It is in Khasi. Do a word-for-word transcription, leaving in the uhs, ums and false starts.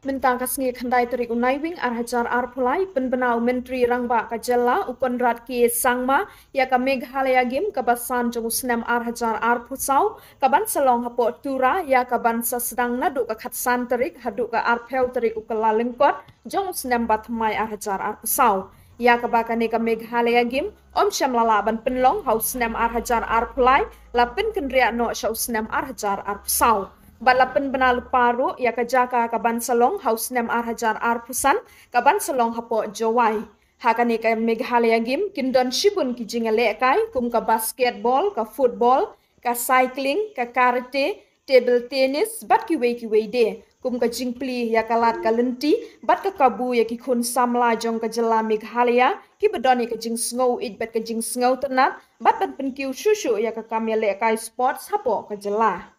Mynta ka sngi khyndai tarik u Naiwieng ar hajar arphew lai, pynbna u Myntri Rangbah ka jylla u Conrad K Sangma ïa ka Meghalaya Game kaba san jong u snem ar hajar arphew saw, kaban sa long hapoh Tura, ïa kaban sa sdang naduh ka khatsan tarik haduh ka arphew tarik u Kyllalyngkot jong u snem ba thymmai ar hajar arphew saw. Ïa kaba kane ka Meghalaya Game ym shym la lah ban pynlong ha u snem ar hajar arphew lai, la pynkynriah noh sha u snem ar hajar arphew saw. Bad la pynbna lypa ruh ïa ka jaka kaban sa long ha u snem ar hajar arphew san, kaban sa long hapoh Jowai. Ha kane ka Meghalaya Game kin don shibun ki jingïalehkai kum ka basketball, ka football, ka cycling, ka karate, table tennis bad kiwei kiwei de, kum ka jingplie ïa ka lad ka lynti bad ka kabu ïa ki khun samla jong ka jylla Meghalaya kiba don ïa ka jingsngew ïeit bad ka jingsngew tynnat, bad ban pynkiew shuh shuh ïa ka kam ïalehkai sports hapoh ka jylla.